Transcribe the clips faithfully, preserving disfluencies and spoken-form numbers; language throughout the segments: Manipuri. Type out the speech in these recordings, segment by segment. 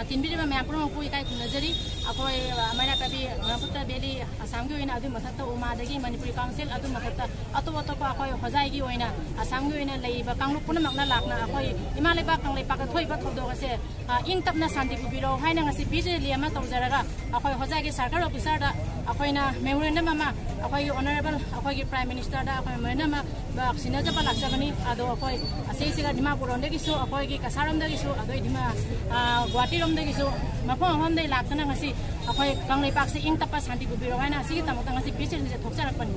ꯇꯤꯟꯕꯤꯔꯤꯕ ꯃꯌꯥꯝ ꯄꯨꯝꯅꯃꯛꯄꯨ ꯏꯀꯥꯏ ꯈꯨꯝꯅꯖꯔꯤ꯫ ꯑꯩꯈꯣꯏ ꯃꯩꯔꯥ ꯄꯥꯏꯕꯤ ꯕ꯭ꯔꯍꯃꯄꯨꯇ꯭ꯔ ꯚꯦꯂꯤ ꯑꯁꯥꯝꯒꯤ ꯑꯣꯏꯅ, ꯑꯗꯨꯒꯤ ꯃꯊꯛꯇ ꯎꯃꯥꯗꯒꯤ ꯃꯅꯤꯄꯨꯔꯤ ꯀꯥꯎꯟꯁꯤꯜ, ꯑꯗꯨ ꯃꯊꯛꯇ ꯑꯇꯣꯞ ꯑꯇꯣꯞꯄ ꯑꯩꯈꯣꯏ ꯍꯣꯖꯥꯏꯒꯤ ꯑꯣꯏꯅ ꯑꯁꯥꯝꯒꯤ ꯑꯣꯏꯅ ꯂꯩꯔꯤꯕ ꯀꯥꯡꯂꯨꯞ ꯄꯨꯝꯅꯃꯛꯅ ꯂꯥꯛꯅ ꯑꯩꯈꯣꯏ ꯏꯃꯥ ꯂꯩꯕꯥꯛ ꯀꯪꯂꯩꯄꯥꯛꯇ ꯊꯣꯛꯏꯕ ꯊꯧꯗꯣꯛ ꯑꯁꯦ, ꯑ, ꯏꯪ ꯇꯞꯅ ꯁꯥꯟꯇꯤ ꯄꯨꯕꯤꯔꯣ ꯍꯥꯏꯅ ꯉꯁꯤ ꯄꯤꯁ ꯔꯦꯂꯤ ꯑꯃ ꯇꯧꯖꯔꯒ ꯑꯩꯈꯣꯏ ꯍꯣꯖꯥꯏꯒꯤ ꯁꯔꯀꯜ ꯑꯣꯐꯤꯁꯥꯔꯗ ꯑꯩꯈꯣꯏꯅ ꯃꯦꯃꯣꯔꯦꯟꯗꯝ ꯑꯃ ꯑꯩꯈꯣꯏꯒꯤ ꯑꯣꯅꯔꯦꯕꯜ ꯑꯩꯈꯣꯏꯒꯤ ꯄ꯭ꯔꯥꯏꯝ ꯃꯤꯅꯤꯁꯇꯔꯗ ꯑꯩꯈꯣꯏ ꯃꯦꯃꯣꯔꯦꯟꯗꯝ ꯑꯃ ꯁꯤꯟꯅꯖꯕ ꯂꯥꯛꯆꯕꯅꯤ꯫ ꯑꯗꯣ ꯑꯩꯈꯣꯏ ꯑꯁꯤꯁꯤꯒ ꯗꯤꯃꯥꯄꯨꯔ ꯔꯣꯝꯗꯒꯤꯁꯨ, ꯑꯩꯈꯣꯏꯒꯤ ꯀꯁꯥꯔꯣꯝꯗꯒꯤꯁꯨ, ꯑꯗꯩ ꯗꯤꯃꯥ-, ꯑ, ꯒꯨꯋꯥꯍꯥꯇꯤꯔꯣꯝꯗꯒꯤꯁꯨ ꯃꯐꯝ ꯃꯐꯝꯗꯒꯤ ꯂꯥꯛꯇꯨꯅ ꯉꯁꯤ ꯑꯩꯈꯣꯏ ꯀꯪꯂꯩꯄꯥꯛꯁꯦ ꯏꯪ ꯇꯞꯄ ꯁꯥꯟꯇꯤ ꯄꯨꯕꯤꯔꯣ ꯍꯥꯏꯅ ꯑꯁꯤꯒꯤꯗꯃꯛꯇ ꯉꯁꯤ ꯄꯤꯁ ꯔꯦꯂꯤꯁꯦ ꯊꯣꯛꯆꯔꯛꯄꯅꯤ꯫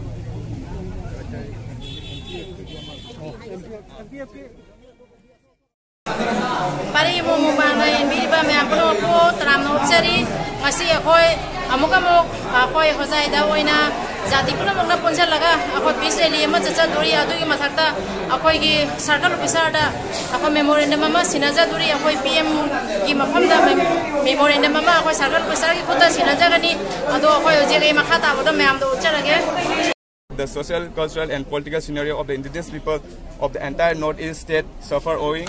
ꯄꯥꯔꯤ ꯑꯃꯨꯛ ꯃꯨꯛꯕꯥꯡꯅ ꯌꯦꯡꯕꯤꯔꯤꯕ ꯃꯌꯥꯝ ꯄꯨꯝꯅꯃꯛꯄꯨ ꯇꯔꯥꯝꯅ ꯑꯣꯛꯆꯔꯤ꯫ ꯉꯁꯤ ꯑꯩꯈꯣꯏ ꯑꯃꯨꯛ ꯑꯃꯨꯛ ꯑꯩꯈꯣꯏ ꯍꯣꯖꯥꯏꯗ ꯑꯣꯏꯅ ꯖꯥꯇꯤ ꯄꯨꯝꯅꯃꯛꯅ ꯄꯨꯟꯁꯤꯜꯂꯒ ꯑꯩꯈꯣꯏ ꯄꯤꯁ ꯔꯦꯂꯤ ꯑꯃ ꯆꯠꯆꯗꯣꯔꯤ꯫ ꯑꯗꯨꯒꯤ ꯃꯊꯛꯇ ꯑꯩꯈꯣꯏꯒꯤ ꯁꯔꯀꯜ ꯑꯣꯐꯤꯁꯥꯔꯗ ꯑꯩꯈꯣꯏ ꯃꯦꯃꯣꯔꯦꯟꯗꯝ ꯑꯃ ꯁꯤꯟꯅꯖꯗꯣꯔꯤ꯫ ꯑꯩꯈꯣꯏ ꯄꯤ ꯑꯦꯝꯒꯤ ꯃꯐꯝꯗ ꯃꯦ-, ꯃꯦꯃꯣꯔꯦꯟꯗꯝ ꯑꯃ ꯑꯩꯈꯣꯏ ꯁꯔꯀꯜ ꯑꯣꯐꯤꯁꯥꯔꯒꯤ ꯈꯨꯠꯇ ꯁꯤꯟꯅꯖꯒꯅꯤ꯫ ꯑꯗꯣ ꯑꯩꯈꯣꯏ ꯍꯧꯖꯤꯛ ꯑꯩ ꯃꯈꯥ ꯇꯥꯕꯗ ꯃꯌꯥꯝꯗ ꯎꯠꯆꯔꯒꯦ꯫ The social, cultural and political scenario of the indigenous people of the entire Northeast state suffer owing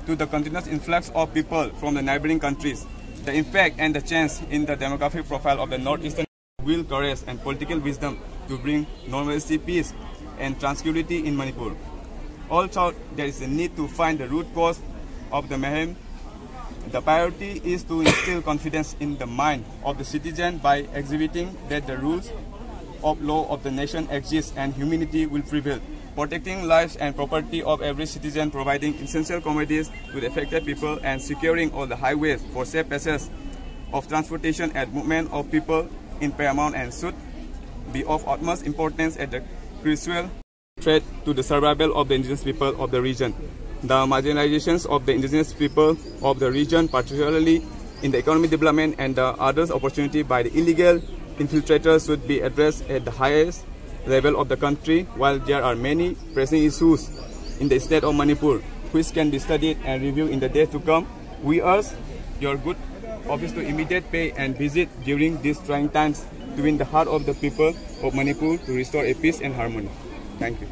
to the continuous influx of people from the neighboring countries. The impact and the change in the demographic profile of the Northeastern will courage and political wisdom to bring normalcy, peace and tranquility in Manipur. Also, there is a need to find the root cause of the mayhem. The priority is to instill confidence in the mind of the citizen by exhibiting that the rules of law of the nation exist and humanity will prevail. Protecting lives and property of every citizen, providing essential commodities to the affected people, and securing all the highways for safe passage of transportation and movement of people in paramount and should be of utmost importance at the crucial threat to the survival of the indigenous people of the region. The marginalizations of the indigenous people of the region, particularly in the economic development and the others opportunity by the illegal infiltrators, should be addressed at the highest level of the country. While there are many pressing issues in the state of Manipur which can be studied and reviewed in the days to come, we urge your good office to immediate pay and visit during these trying times to win the heart of the people of Manipur to restore a peace and harmony. Thank you.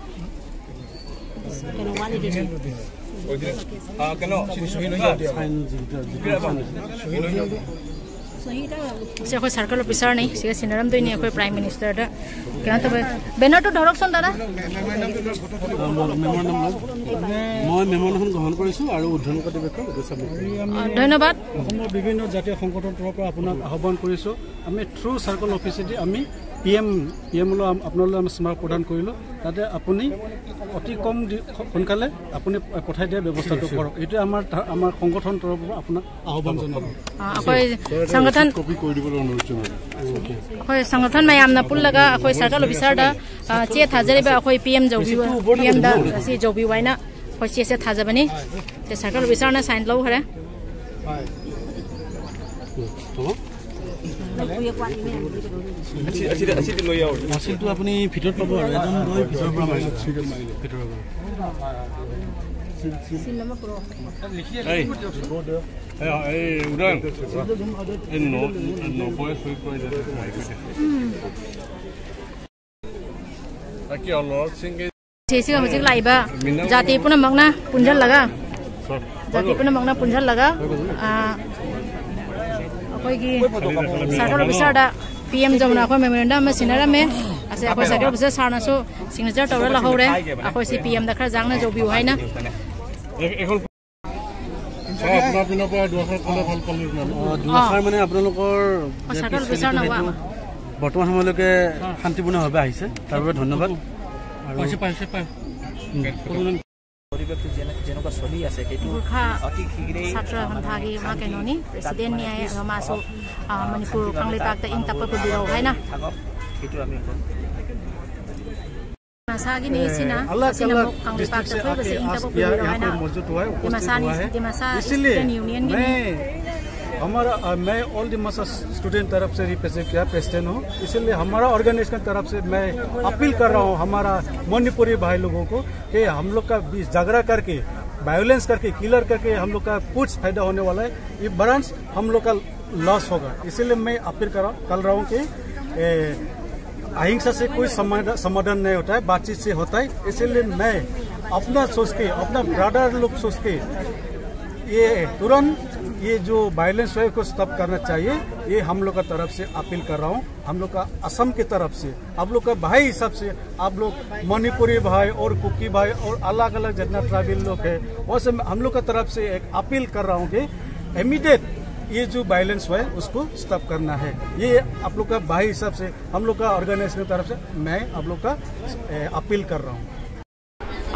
ꯁꯤ ꯑꯩꯈꯣꯏ ꯁꯔꯀꯜ ꯑꯣꯐꯤꯁꯥꯔꯅꯤ, ꯁꯤꯒ ꯁꯤꯟꯅꯔꯝꯗꯣꯏꯅꯤ ꯑꯩꯈꯣꯏ ꯄ꯭ꯔꯥꯏꯝ ꯃꯤꯅꯤꯁꯇꯔꯗ꯫ ꯀꯩꯅꯣ ꯇꯧꯕ, ꯕꯦꯅꯔটো ধৰকচোন দাদা। মই মেমৰেণ্ডামখন গ্ৰহণ কৰিছোঁ আৰু ঊৰ্ধ্বতন কৰ্তৃপক্ষক এইটো ছাবমিট কৰিম। অ, ধন্যবাদ। অসমৰ বিভিন্ন জাতীয় সংগঠনৰ তৰফৰ পৰা আপোনাক আহ্বান কৰিছোঁ। আমি থ্ৰু চাৰ্কল অফিচেদি আমি পি এম, পি এমলৈ আপোনালৈ আমি স্মাৰক প্ৰদান কৰিলোঁ। তাতে আপুনি অতি কম দি-, সোনকালে আপুনি পঠাই দিয়াৰ ব্যৱস্থাটো কৰক। এইটোৱে আমাৰ ধা-, আমাৰ সংগঠন তৰফৰ পৰা আপোনাক আহ্বান জনালোঁ। ꯑ, ꯑꯩꯈꯣꯏ ꯁꯪꯒঠꯟ, ꯀꯣꯄꯤ কৰি দিবলৈ অনুৰোধ জনালোঁ। ꯑꯩꯈꯣꯏ ꯁꯪꯒঠꯟ ꯃꯌꯥꯝꯅ ꯄꯨꯜꯂꯒ ꯑꯩꯈꯣꯏ ꯁꯔꯀꯜ ꯑꯣꯐꯤꯁꯥꯔꯗ, ꯑ, ꯆꯦ ꯊꯥꯖꯔꯤꯕ ꯑꯩꯈꯣꯏ ꯄꯤ ꯑꯦꯝ ꯌꯧꯕꯤꯌꯨ, ꯄꯤ ꯑꯦꯝꯗ ꯑꯁꯤ ꯌꯧꯕꯤꯌꯨ ꯍꯥꯏꯅ ꯑꯩꯈꯣꯏ ꯆꯦꯁꯦ ꯊꯥꯖꯕꯅꯤ꯫ ꯁꯦ ꯁꯔꯀꯜ ꯑꯣꯐꯤꯁꯥꯔꯅ ꯁꯥꯏꯟ ꯂꯧꯈ꯭ꯔꯦ꯫ ꯃꯁꯤꯜটো আপুনি ভিতৰত পাব আৰু একদম গৈ ভিতৰৰ পৰা মাৰিব। ভিতৰৰ পৰা। এই, এই, এই উদয়ন, এই ন-, নব্বৈ চুই কৰি দে। ꯁꯤꯁꯤꯒ ꯍꯧꯖꯤꯛ ꯂꯥꯛꯏꯕ ꯖꯥꯇꯤ ꯄꯨꯝꯅꯃꯛꯅ ꯄꯨꯟꯁꯤꯜꯂꯒ, ꯖꯥꯇꯤ ꯄꯨꯝꯅꯃꯛꯅ ꯄꯨꯟꯁꯤꯜꯂꯒ, ꯑ, ꯑꯩꯈꯣꯏꯒꯤ ꯁꯔꯀꯜ ꯑꯣꯐꯤꯁꯥꯔꯗ ꯄꯤ ꯑꯦꯝ ꯌꯧꯅ ꯑꯩꯈꯣꯏ ꯃꯦꯃꯣꯔꯦꯟꯗꯝ ꯑꯃ ꯁꯤꯟꯅꯔꯝꯃꯦ꯫ ꯑꯁꯤ ꯑꯩꯈꯣꯏ ꯁꯔꯀꯜ ꯑꯣꯐꯤꯁꯥꯔ ꯁꯥꯔꯅꯁꯨ ꯁꯤꯒꯅꯦꯆꯔ ꯇꯧꯔ ꯂꯧꯍꯧꯔꯦ꯫ ꯑꯩꯈꯣꯏ ꯁꯤ ꯄꯤ ꯑꯦꯝꯗ ꯈꯔ ꯌꯥꯡꯅ ꯌꯧꯕꯤꯌꯨ ꯍꯥꯏꯅ꯫ আপোনাৰ পিনৰ পৰা দুআষাৰ ক'লে ভাল পালোঁ। অ, দুআষাৰ মানে আপোনালোকৰ অ, যে চাৰ্কল পিছ অফিচাৰ চাইডটো নাৱা। সেইটো বৰ্তমান সময়লৈকে শান্তিপূৰ্ণভাৱে আহিছে, তাৰ বাবে ধন্যবাদ। আৰু পৰিৱেশটো যেনে-, যেনেকুৱা চলি আছে, সেইটো গোৰ্খা অতি শীঘ্ৰেই ছাত্ৰ সন্থাꯒꯤ ꯃꯥ ꯀꯩꯅꯣꯅꯤ, ꯄ꯭ꯔꯦꯁꯤꯗꯦꯟꯠꯅꯤ ꯍꯥꯏ, ꯑꯗꯣ ꯃꯥꯁꯨ, ꯑ, ꯃꯅꯤꯄꯨꯔ ꯀꯪꯂꯩꯄꯥꯛꯇ ꯏꯪ ꯇꯞꯄ ꯄꯨꯕꯤꯔꯛꯎ ꯍꯥꯏꯅ꯫ ꯃꯁꯥꯒꯤꯅꯤ ꯁꯤꯅ, ꯑꯁꯤꯅ ꯑꯃꯨꯛ ꯀꯪꯂꯩꯄꯥꯛꯇ ꯊꯣꯛꯏꯕꯁꯦ ꯏꯪ ꯇꯞꯄ ꯄꯨꯕꯤꯔꯛꯑꯣ ꯍꯥꯏꯅ꯫ ꯗꯤꯃꯥꯁꯥꯅꯤ, ꯗꯤꯃꯥꯁꯥ ꯁ꯭ꯇꯨꯗꯦꯟꯠ ꯌꯨꯅꯤꯌꯟꯒꯤꯅꯤ꯫ हमारा, अ, मैं ऑल दिमासा स्टूडेंट तरफ से रिप्रेजेंट किया, प्रेसिडेंट हूँ। इसलिए हमारा ऑर्गेनाइजेशन तरफ से मैं अपील कर रहा हूँ हमारा मणिपुरी भाई लोगों को कि हम लोग का भी झगड़ा करके, वायलेंस करके, किलर करके हम लोग का कुछ फायदा होने वाला है। ये ब्रांच हम लोग का लॉस होगा। इसीलिए मैं अपील कर रहा हूँ, कर रहा हूँ कि, ए, अहिंसा से कोई समाधा-, समाधान नहीं होता है, बातचीत से होता है। इसलिए मैं अपना सोच के, अपना ब्रदर लोग सोच के, ये तुरंत ये जो वायलेंस है, को स्टॉप करना चाहिए। ये हम लोग का तरफ से अपील कर रहा हूँ, हम लोग का असम की तरफ से, आप लोग का भाई हिसाब से, आप लोग मणिपुरी भाई और कुकी भाई और अलग अलग जितना ट्राइबल लोग है, वो सब हम लोग का तरफ से एक अपील कर रहा हूँ कि इमीडिएट ये जो वायलेंस हुआ है, उसको स्टॉप करना है। ये आप लोग का भाई हिसाब से, हम लोग का ऑर्गेनाइजेशन की तरफ से मैं आप लोग का, ए, अपील कर रहा हूँ।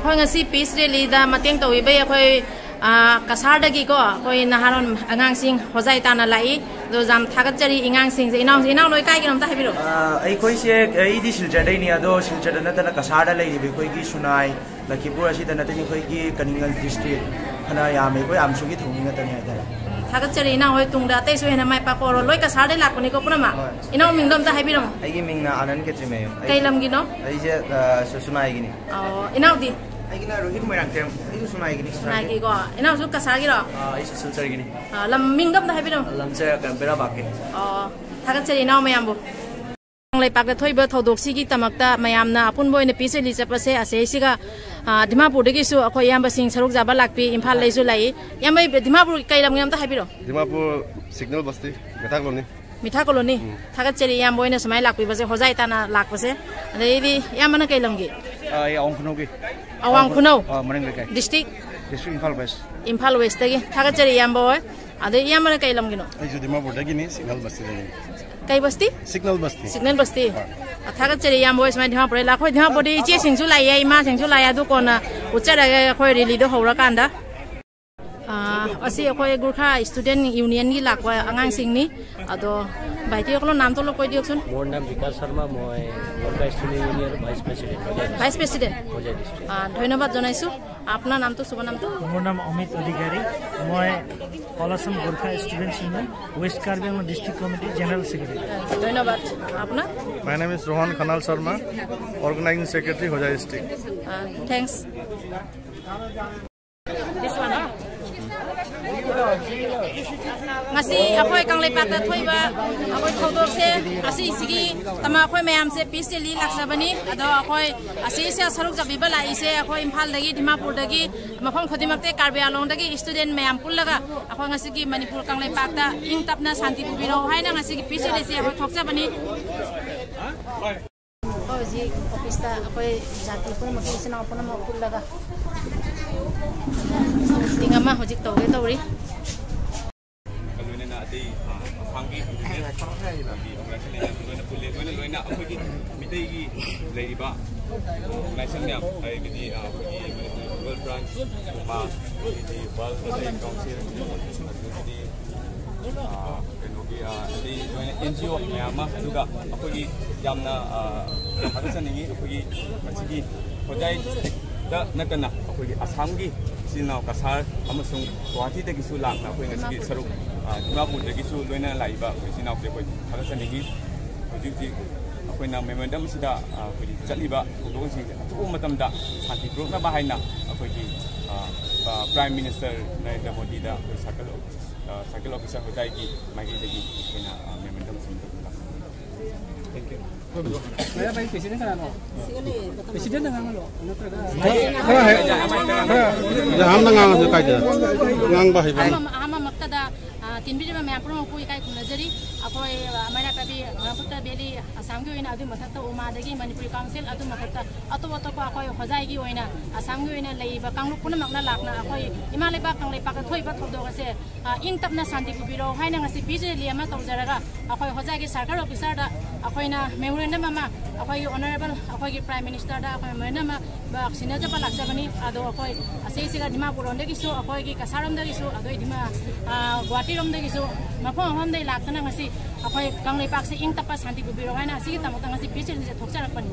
ꯑꯩꯈꯣꯏ ꯉꯁꯤ ꯄꯤꯁ ꯔꯦꯂꯤꯗ ꯃꯇꯦꯡ ꯇꯧꯕꯤꯕꯩ ꯑꯩꯈꯣꯏ, ꯑ, ꯀꯁꯥꯔꯗꯒꯤꯀꯣ, ꯑꯩꯈꯣꯏ ꯅꯍꯥꯔꯣꯜ ꯑꯉꯥꯡꯁꯤꯡ ꯍꯣꯖꯥꯏ ꯇꯥꯅ ꯂꯥꯛꯏ꯫ ꯑꯗꯣ ꯌꯥꯝ ꯊꯥꯒꯠꯆꯔꯤ ꯑꯉꯥꯡꯁꯤꯡꯁꯦ꯫ ꯏꯅꯥꯎꯁꯦ, ꯏꯅꯥꯎ ꯅꯣꯏ ꯀꯥꯏꯒꯤꯅꯣ ꯑꯝꯇ ꯍꯥꯏꯕꯤꯔꯛꯑꯣ꯫ ꯑ, ꯑꯩꯈꯣꯏꯁꯦ, ꯑꯩꯗꯤ ꯁꯤꯜꯆꯔꯗꯩꯅꯤ, ꯑꯗꯣ ꯁꯤꯜꯆꯔꯗ ꯅꯠꯇꯅ ꯀꯁꯥꯔꯗ ꯂꯩꯔꯤꯕ ꯑꯩꯈꯣꯏꯒꯤ ꯁꯨꯅꯥꯏ, ꯂꯈꯤꯄꯨꯔ ꯑꯁꯤꯗ ꯅꯠꯇꯅ ꯑꯩꯈꯣꯏꯒꯤ ꯀꯅꯤꯡꯒꯟ ꯗꯤꯁꯇ꯭ꯔꯤꯛ ꯐꯅ ꯌꯥꯝꯃꯦ꯫ ꯑꯩꯈꯣꯏ ꯑꯝꯁꯨꯒꯤ ꯊꯧꯃꯤ ꯉꯥꯛꯇꯅꯤ ꯍꯥꯏꯇꯥꯔꯦ꯫ ꯎꯝ, ꯊꯥꯒꯠꯆꯔꯤ ꯏꯅꯥꯎ ꯍꯣꯏ, ꯇꯨꯡꯗ ꯑꯇꯩꯁꯨ ꯍꯦꯟꯅ ꯃꯥꯏ ꯄꯥꯛꯄ ꯑꯣꯏꯔꯣ꯫ ꯂꯣꯏ ꯀꯁꯥꯔꯗꯩ ꯂꯥꯛꯄꯅꯤꯀꯣ ꯄꯨꯝꯅꯃꯛ꯫ ꯍꯣꯏ꯫ ꯏꯅꯥꯎ ꯃꯤꯡꯗꯣ ꯑꯝꯇ ꯍꯥꯏꯕꯤꯔꯝꯃꯣ꯫ ꯑꯩꯒꯤ ꯃꯤꯡꯅ ꯑꯥꯅꯟꯗ ꯈꯦꯇ꯭ꯔꯤꯃꯌꯨꯝ꯫ ꯑꯩ ꯀꯩ ꯂꯝꯒꯤꯅꯣ? ꯑꯩꯁꯦ, ꯑ, ꯁꯨ-, ꯁꯨꯅꯥꯏꯒꯤꯅꯤ꯫ ꯑꯣ, ꯏꯅꯥꯎꯗꯤ? ꯑꯩꯒꯤꯅ ꯔꯣꯍꯤꯠ ꯃꯣꯏꯔꯥꯡꯊꯦꯝ꯫ ꯑꯩꯁꯨ ꯁꯨꯅꯥꯏꯒꯤꯅꯤ꯫ ꯁꯨꯅꯥꯏꯒꯤꯀꯣ꯫ ꯏꯅꯥꯎꯁꯨ ꯀꯁꯥꯔꯒꯤꯔꯣ? ꯑ, ꯑꯩꯁꯨ ꯁꯤꯜꯆꯔꯒꯤꯅꯤ꯫ ꯑ, ꯂꯝ ꯃꯤꯡꯗꯣ ꯑꯝꯇ ꯍꯥꯏꯕꯤꯔꯝꯃꯣ꯫ ꯂꯝꯁꯦ ꯀꯩꯅꯣ, ꯕꯦꯔꯥꯕꯥꯛꯀꯤ꯫ ꯑꯣ, ꯊꯥꯒꯠꯆꯔꯤ ꯏꯅꯥꯎ ꯃꯌꯥꯝꯕꯨ꯫ ꯂꯩꯄꯥꯛꯇ ꯊꯣꯛꯏꯕ ꯊꯧꯗꯣꯛꯁꯤꯒꯤ ꯗꯃꯛꯇ ꯃꯌꯥꯝꯅ ꯑꯄꯨꯟꯕ ꯑꯣꯏꯅ ꯄꯤꯁ ꯔꯦꯂꯤ ꯆꯠꯄꯁꯦ ꯑꯁꯤꯁꯤꯒ, ꯑ, ꯗꯤꯃꯥꯄꯨꯔꯗꯒꯤꯁꯨ ꯑꯩꯈꯣꯏ ꯏꯌꯥꯝꯕꯁꯤꯡ ꯁꯔꯨꯛ ꯌꯥꯕ ꯂꯥꯛꯄꯤ, ꯏꯝꯐꯥꯜꯗꯩꯁꯨ ꯂꯥꯛꯏ꯫ ꯏꯌꯥꯝꯕ, ꯗꯤꯃꯥꯄꯨꯔ ꯀꯩ ꯂꯝꯒꯤꯅꯣ ꯑꯝꯇ ꯍꯥꯏꯕꯤꯔꯣ꯫ Dimapur signal basti, Mitha colony. Mitha colony. ꯎꯝ꯫ ꯊꯥꯒꯠꯆꯔꯤ ꯏꯌꯥꯝꯕ ꯍꯣꯏꯅ ꯁꯨꯃꯥꯏꯅ ꯂꯥꯛꯄꯤꯕꯁꯦ, ꯍꯣꯖꯥꯏ ꯇꯥꯅ ꯂꯥꯛꯄꯁꯦ꯫ ꯑꯗꯩꯗꯤ ꯏꯌꯥꯝꯕꯅ ꯀꯩ ꯂꯝꯒꯤ? ꯑꯥ, ꯑꯩ ꯑꯋꯥꯡ ꯈꯨꯅꯧꯒꯤ꯫ ꯑꯋꯥꯡ ꯈꯨꯅꯧ꯫ ꯑꯥ, ꯃꯅꯤꯡ ꯂꯩꯀꯥꯏ꯫ District? District Imphal west. Imphal ꯋꯦꯁꯇꯒꯤ꯫ ꯊꯥꯒꯠꯆꯔꯤ ꯏꯌꯥꯝꯕ ꯍꯣꯏ꯫ ꯑꯗꯩ ꯏꯌꯥꯝꯕꯅ ꯀꯩ ꯂꯝꯒꯤꯅꯣ? ꯑꯩꯁꯨ ꯗꯤꯃꯥꯄꯨꯔꯗꯒꯤꯅꯤ, ꯁꯤꯒꯅꯦꯜ ꯕꯁꯇꯤꯗꯒꯤꯅꯤ꯫ ꯀꯩ ꯕꯁꯇꯤ? ꯁꯤꯒꯅꯦꯜ ꯕꯁꯇꯤ꯫ ꯁꯤꯒꯅꯦꯜ ꯕꯁꯇꯤ꯫ ꯍꯣꯏ꯫ ꯑ, ꯊꯥꯒꯠꯆꯔꯤ ꯏꯌꯥꯝꯕ ꯍꯣꯏ ꯁꯨꯃꯥꯏꯅ ꯗꯤꯃꯥꯄꯨꯔꯗꯒꯤ ꯂꯥꯛ-, ꯑꯩꯈꯣꯏ ꯗꯤꯃꯥꯄꯨꯔꯗꯤ ꯏꯆꯦꯁꯤꯡꯁꯨ ꯂꯥꯛꯑꯦ, ꯏꯃꯥꯁꯤꯡꯁꯨ ꯂꯥꯛꯑꯦ, ꯑꯗꯨ ꯀꯣꯟꯅ ꯎꯠꯆꯔꯒꯦ ꯑꯩꯈꯣꯏ ꯔꯦꯂꯤꯗꯣ ꯍꯧꯔꯀꯥꯟꯗ꯫ ꯑ, ꯑꯁꯤ ꯑꯩꯈꯣꯏ ꯒꯨꯔꯈꯥ ꯁ꯭ꯇꯨꯗꯦꯟꯠ ꯌꯨꯅꯤꯌꯟꯒꯤ ꯂꯥꯛꯄ ꯑꯉꯥꯡꯁꯤꯡꯅꯤ꯫ ꯑꯗꯣ, ভাইটি, আপোনাৰ নামটো অলপ কৈ দিয়কচোন। মোৰ নাম বিকাশ শৰ্মা, মই গোৰ্খা ষ্টুডেণ্ট ইউনিয়নৰ vice president. Vice president. Hojai district. আ, ধন্যবাদ জনাইছোঁ। আপোনাৰ নামটো, শুভ নামটো? মোৰ নাম অমিত অধিকাৰী। মই all Assam Gorkha students union, west Karbi Anglong district কমিটিৰ জেনেৰেল ছেক্ৰেটাৰী। ধন্যবাদ। আপোনাৰ? My name is Rohan Khanal Sharma, organizing secretary, Hojai district. A, thanks. This one, huh? ꯉꯁꯤ ꯑꯩꯈꯣꯏ ꯀꯪꯂꯩꯄꯥꯛꯇ ꯊꯣꯛꯏꯕ ꯑꯩꯈꯣꯏ ꯊꯧꯗꯣꯛꯁꯦ, ꯑꯁꯤꯁꯤꯒꯤ ꯇꯃ ꯑꯩꯈꯣꯏ ꯃꯌꯥꯝꯁꯦ ꯄꯤꯁ ꯔꯦꯂꯤ ꯂꯥꯛꯆꯕꯅꯤ꯫ ꯑꯗꯣ ꯑꯩꯈꯣꯏ ꯑꯁꯤꯁꯤꯗ ꯁꯔꯨꯛ ꯆꯥꯕꯤꯕ ꯂꯥꯛꯏꯁꯦ, ꯑꯩꯈꯣꯏ ꯏꯝꯐꯥꯜꯗꯒꯤ, ꯗꯤꯃꯥꯄꯨꯔꯗꯒꯤ, ꯃꯐꯝ ꯈꯨꯗꯤꯡꯃꯛꯇ, ꯀꯥꯔꯕꯤ ꯑꯥꯡꯂꯣꯡꯗꯒꯤ ꯏꯁꯇꯨꯗꯦꯟ ꯃꯌꯥꯝ ꯄꯨꯜꯂꯒ ꯑꯩꯈꯣꯏ ꯉꯁꯤꯒꯤ ꯃꯅꯤꯄꯨꯔ ꯀꯪꯂꯩꯄꯥꯛꯇ ꯏꯪ ꯇꯞꯅ ꯁꯥꯟꯇꯤ ꯄꯨꯕꯤꯔꯛꯎ ꯍꯥꯏꯅ ꯉꯁꯤꯒꯤ ꯄꯤꯁ ꯔꯦꯂꯤꯁꯦ ꯑꯩꯈꯣꯏ ꯊꯣꯛꯆꯕꯅꯤ꯫ ꯑꯩꯈꯣꯏ ꯍꯧꯖꯤꯛ ꯑꯣꯐꯤꯁꯇ ꯑꯩꯈꯣꯏ ꯖꯥꯇꯤ ꯄꯨꯝꯅꯃꯛꯀꯤ ꯏꯆꯤꯟ ꯏꯅꯥꯎ ꯄꯨꯝꯅꯃꯛ ꯄꯨꯜꯂꯒ ꯃꯤꯇꯤꯡ ꯑꯃ ꯍꯧꯖꯤꯛ ꯇꯧꯒꯦ ꯇꯧꯔꯤ꯫ ꯂꯣꯏꯅꯅ ꯑꯇꯩ, ꯑ, ꯑꯁꯥꯝꯒꯤ ꯑꯩꯈꯣꯏꯒꯤ ꯑꯣꯔꯒꯅꯥꯏꯖꯦꯁꯟ ꯂꯩꯅ ꯂꯣꯏꯅ ꯄꯨꯜꯂꯦ꯫ ꯂꯣꯏꯅ, ꯂꯣꯏꯅ ꯑꯩꯈꯣꯏꯒꯤ ꯃꯤꯇꯩꯒꯤ ꯂꯩꯔꯤꯕ ꯑꯣꯔꯒꯅꯥꯏꯖꯦꯁꯟ ꯃꯌꯥꯝ, ꯍꯥꯏꯕꯗꯤ, ꯑ, ꯑꯩꯈꯣꯏꯒꯤ ꯃꯅꯤꯄꯨꯔ ꯒ꯭ꯂꯣꯕꯜ ꯕ꯭ꯔꯥꯟꯁ ꯀꯨꯝꯕ, ꯑꯗꯒꯤꯗꯤ ꯋꯥꯔꯜ ꯀꯜꯆꯔꯦꯜ ꯀꯥꯎꯟꯁꯤꯜ, ꯑꯗꯒꯤꯗꯤ, ꯑ, ꯀꯩꯅꯣꯒꯤ, ꯑ, ꯑꯇꯩ ꯂꯣꯏꯅ ꯑꯦꯟ ꯖꯤ ꯑꯣ ꯃꯌꯥꯝ ꯑꯃ, ꯑꯗꯨꯒ ꯑꯩꯈꯣꯏꯒꯤ ꯌꯥꯝꯅ, ꯑ, ꯊꯥꯒꯠꯆꯅꯤꯡꯉꯤ꯫ ꯑꯩꯈꯣꯏꯒꯤ ꯃꯁꯤꯒꯤ ꯍꯣꯖꯥꯏꯗ ꯅꯠꯇꯅ ꯑꯩꯈꯣꯏꯒꯤ ꯑꯁꯥꯝꯒꯤ ꯏꯆꯤꯜ ꯏꯅꯥꯎ ꯀꯁꯥꯔ ꯑꯃꯁꯨꯡ ꯒꯨꯋꯥꯍꯥꯇꯤꯗꯒꯤꯁꯨ ꯂꯥꯛꯅ ꯑꯩꯈꯣꯏ ꯉꯁꯤꯒꯤ ꯁꯔꯨꯛ, ꯑ, ꯗꯤꯃꯥꯄꯨꯔꯗꯒꯤꯁꯨ ꯂꯣꯏꯅ ꯂꯥꯛꯏꯕ ꯑꯩꯈꯣꯏ ꯏꯆꯤꯜ ꯏꯅꯥꯎꯁꯦ ꯑꯩꯈꯣꯏ ꯊꯥꯒꯠꯆꯅꯤꯡꯉꯤ꯫ ꯍꯧꯖꯤꯛ ꯍꯧꯖꯤꯛ ꯑꯩꯈꯣꯏꯅ ꯃꯦꯃꯣꯔꯦꯟꯗꯝ ꯑꯁꯤꯗ, ꯑ, ꯑꯩꯈꯣꯏꯒꯤ ꯆꯠꯂꯤꯕ ꯊꯧꯗꯣꯛꯁꯤꯡꯁꯦ ꯑꯊꯨꯕ ꯃꯇꯝꯗ ꯁꯥꯟꯇꯤ ꯄꯨꯔꯛꯅꯕ ꯍꯥꯏꯅ ꯑꯩꯈꯣꯏꯒꯤ, ꯑ, ꯑ, ꯄ꯭ꯔꯥꯏꯝ ꯃꯤꯅꯤꯁꯇꯔ ꯅꯔꯦꯟꯗ꯭ꯔ ꯃꯣꯗꯤꯗ ꯑꯩꯈꯣꯏ ꯁꯔꯀꯜ ꯑꯣꯐꯤꯁ, ꯑ, ꯁꯔꯀꯜ ꯑꯣꯐꯤꯁꯔ ꯍꯣꯖꯥꯏꯒꯤ ꯃꯥꯏꯀꯩꯗꯒꯤ ꯑꯩꯈꯣꯏꯅ, ꯑ, ꯃꯦꯃꯣꯔꯦꯟꯗꯝ ꯑꯁꯤ ꯂꯥꯛꯆꯕꯅꯤ꯫ ꯃꯌꯥꯝ ꯑꯩ ꯄ꯭ꯔꯦꯁꯤꯗꯦꯟ ꯀꯅꯥꯅꯣ? ꯄ꯭ꯔꯦꯁꯤꯗꯦꯟꯗ ꯉꯥꯡꯍꯜꯂꯣ, ꯅꯠꯇ꯭ꯔꯒ ꯈꯔ ꯍꯥꯏ-, ꯈꯔ ꯌꯥꯝꯅ ꯉꯥꯡꯉꯁꯨ ꯀꯥꯏꯗꯦ꯫ ꯉꯥꯡꯕ ꯍꯩꯕ꯫ ꯑꯍꯥꯟꯕ, ꯑꯍꯥꯟꯕꯃꯛꯇꯗ, ꯑ, ꯇꯤꯟꯕꯤꯔꯤꯕ ꯃꯌꯥꯝ ꯄꯨꯝꯅꯃꯛꯄꯨ ꯏꯀꯥꯏ ꯈꯨꯝꯅꯖꯔꯤ꯫ ꯑꯩꯈꯣꯏ, ꯑ, ꯃꯩꯔꯥ ꯄꯥꯏꯕꯤ ꯕ꯭ꯔꯍꯃꯄꯨꯇ꯭ꯔ ꯚꯦꯂꯤ ꯑꯁꯥꯝꯒꯤ ꯑꯣꯏꯅ, ꯑꯗꯨꯒꯤ ꯃꯊꯛꯇ ꯎꯃꯥꯗꯒꯤ ꯃꯅꯤꯄꯨꯔꯤ ꯀꯥꯎꯟꯁꯤꯜ, ꯑꯗꯨ ꯃꯊꯛꯇ ꯑꯇꯣꯞ ꯑꯇꯣꯞꯄ ꯑꯩꯈꯣꯏ ꯍꯣꯖꯥꯏꯒꯤ ꯑꯣꯏꯅ, ꯑꯁꯥꯝꯒꯤ ꯑꯣꯏꯅ ꯂꯩꯔꯤꯕ ꯀꯥꯡꯂꯨꯞ ꯄꯨꯝꯅꯃꯛꯅ ꯂꯥꯛꯅ ꯑꯩꯈꯣꯏ ꯏꯃꯥ ꯂꯩꯕꯥꯛ ꯀꯪꯂꯩꯄꯥꯛꯇ ꯊꯣꯛꯏꯕ ꯊꯧꯗꯣꯛ ꯑꯁꯦ, ꯑ, ꯏꯪ ꯇꯞꯅ ꯁꯥꯟꯇꯤ ꯄꯨꯕꯤꯔꯣ ꯍꯥꯏꯅ ꯉꯁꯤ ꯄꯤꯁ ꯔꯦꯂꯤ ꯑꯃ ꯇꯧꯖꯔꯒ ꯑꯩꯈꯣꯏ ꯍꯣꯖꯥꯏꯒꯤ ꯁꯔꯀꯜ ꯑꯣꯐꯤꯁꯔꯗ ꯑꯩꯈꯣꯏꯅ ꯃꯦꯃꯣꯔꯦꯟꯗꯝ ꯑꯃ ꯑꯩꯈꯣꯏꯒꯤ ꯑꯣꯅꯔꯦꯕꯜ ꯑꯩꯈꯣꯏꯒꯤ ꯄ꯭ꯔꯥꯏꯝ ꯃꯤꯅꯤꯁꯇꯔꯗ ꯑꯩꯈꯣꯏ ꯃꯦꯃꯣꯔꯦꯟꯗꯝ ꯑꯃ ꯁꯤꯟꯅꯖꯕ ꯂꯥꯛꯆꯕꯅꯤ꯫ ꯑꯗꯣ ꯑꯩꯈꯣꯏ ꯑꯁꯤꯁꯤꯒ ꯗꯤꯃꯥꯄꯨꯔ ꯂꯣꯝꯗꯒꯤꯁꯨ, ꯑꯩꯈꯣꯏꯒꯤ ꯀꯁꯥꯔ ꯂꯣꯝꯗꯒꯤꯁꯨ, ꯑꯗꯩ ꯗꯤꯃꯥ-, ꯑ, ꯒꯨꯋꯥꯍꯥꯇꯤ ꯂꯣꯝꯗꯒꯤꯁꯨ ꯃꯐꯝ ꯃꯐꯝꯗꯒꯤ ꯂꯥꯛꯇꯅ ꯉꯁꯤ ꯑꯩꯈꯣꯏ ꯀꯪꯂꯩꯄꯥꯛꯁꯦ ꯏꯪ ꯇꯞꯄ ꯁꯥꯟꯇꯤ ꯄꯨꯕꯤꯔꯣ ꯍꯥꯏꯅ ꯑꯁꯤꯒꯤꯗꯃꯛꯇ ꯉꯁꯤ ꯄꯤꯁ ꯔꯦꯂꯤꯁꯦ ꯊꯣꯛꯆꯔꯛꯄꯅꯤ꯫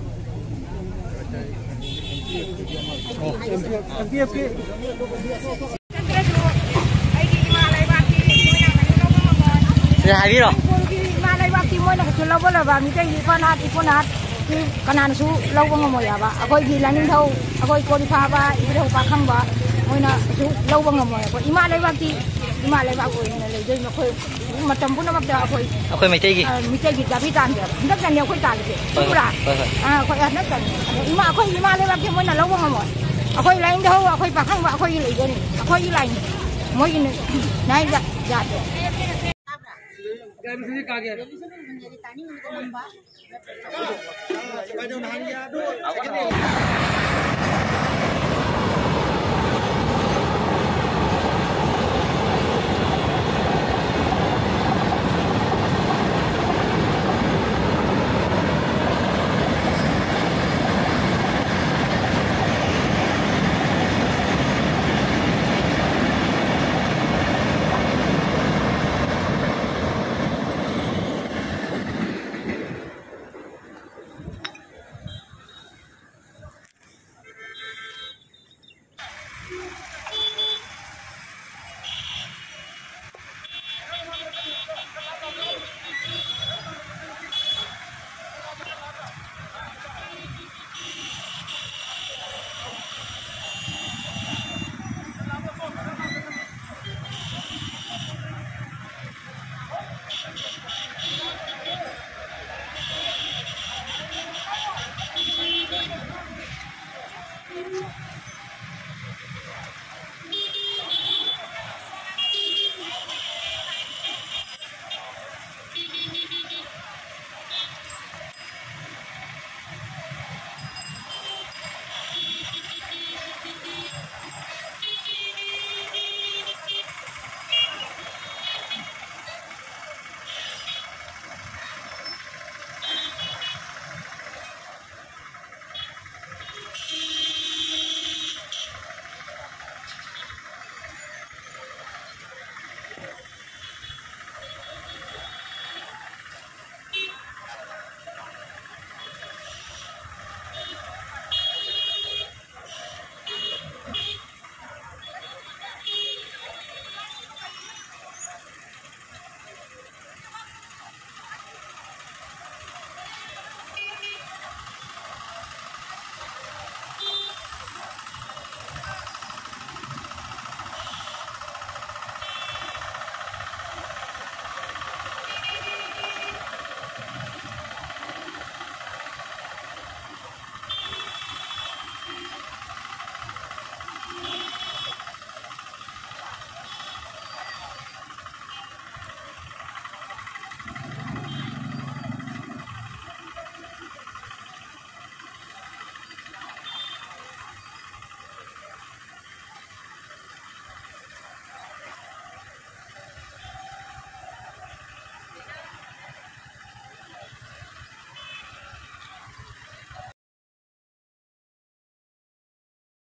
ꯑꯩꯒꯤ ꯏꯃꯥ ꯂꯩꯕꯥꯛꯀꯤ ꯃꯣꯏꯅ ꯀꯩꯁꯨ ꯂꯧꯕ ꯉꯝꯃꯣꯏ꯫ ꯁꯤ ꯍꯥꯏꯕꯤꯔꯣ꯫ ꯃꯅꯤꯄꯨꯔꯒꯤ ꯏꯃꯥ ꯂꯩꯕꯥꯛꯀꯤ ꯃꯣꯏꯅ ꯀꯩꯁꯨ ꯂꯧꯕ ꯂꯣꯏꯕ ꯃꯤꯇꯩꯒꯤ ꯏꯄꯥ ꯅꯍꯥꯠ ꯏꯄꯨ ꯅꯍꯥꯠ ꯁꯤ ꯀꯅꯥꯅꯁꯨ ꯂꯧꯕ ꯉꯝꯃꯣꯏ ꯍꯥꯏꯕ꯫ ꯑꯩꯈꯣꯏꯒꯤ ꯂꯥꯏꯅꯤꯡꯊꯧ, ꯑꯩꯈꯣꯏ ꯀꯣꯔꯤꯐꯥꯕ, ꯏꯕꯨꯙꯧ ꯄꯥꯈꯪꯕ ꯃꯣꯏꯅ ꯀꯩꯁꯨ ꯂꯧꯕ ꯉꯝꯃꯣꯏ꯫ ꯑꯩꯈꯣꯏ ꯏꯃꯥ ꯂꯩꯕꯥꯛꯀꯤ ꯏꯃꯥ ꯂꯩꯕꯥꯛ ꯑꯣꯏꯅ ꯂꯩꯗꯣꯏꯅꯤ꯫ ꯑꯩꯈꯣꯏ ꯃꯇꯝ ꯄꯨꯝꯅꯃꯛꯇ ꯑꯩꯈꯣꯏ ꯑꯩꯈꯣꯏ ꯃꯩꯇꯩꯒꯤ ꯑ, ꯃꯤꯇꯩꯒꯤ ꯆꯥꯕꯤ ꯇꯥꯟꯗꯦꯕ꯫ ꯍꯟꯗꯛꯇꯅꯤ ꯑꯩꯈꯣꯏ ꯇꯥꯜꯂꯤꯁꯦ꯫ ꯍꯣꯏ, ꯍꯣꯏ, ꯄꯨꯔꯥ꯫ ꯍꯣꯏ, ꯍꯣꯏ꯫ ꯑ, ꯑꯩꯈꯣꯏ ꯍꯟꯗꯛꯇꯅꯤ꯫ ꯑꯗꯣ ꯏꯃꯥ, ꯑꯩꯈꯣꯏ ꯏꯃꯥ ꯂꯩꯕꯥꯛꯁꯦ ꯃꯣꯏꯅ ꯂꯧꯕ ꯉꯝꯃꯣꯏ꯫ ꯑꯩꯈꯣꯏ ꯂꯥꯏꯅꯤꯡꯊꯧ, ꯑꯩꯈꯣꯏ ꯄꯥꯈꯪꯕ, ꯑꯩꯈꯣꯏꯒꯤ ꯂꯩꯗꯣꯏꯅꯤ꯫ ꯑꯩꯈꯣꯏꯒꯤ ꯂꯥꯏꯅꯤ꯫ ꯃꯣꯏꯒꯤ ꯅꯥꯏ ꯌꯥꯗꯦ꯫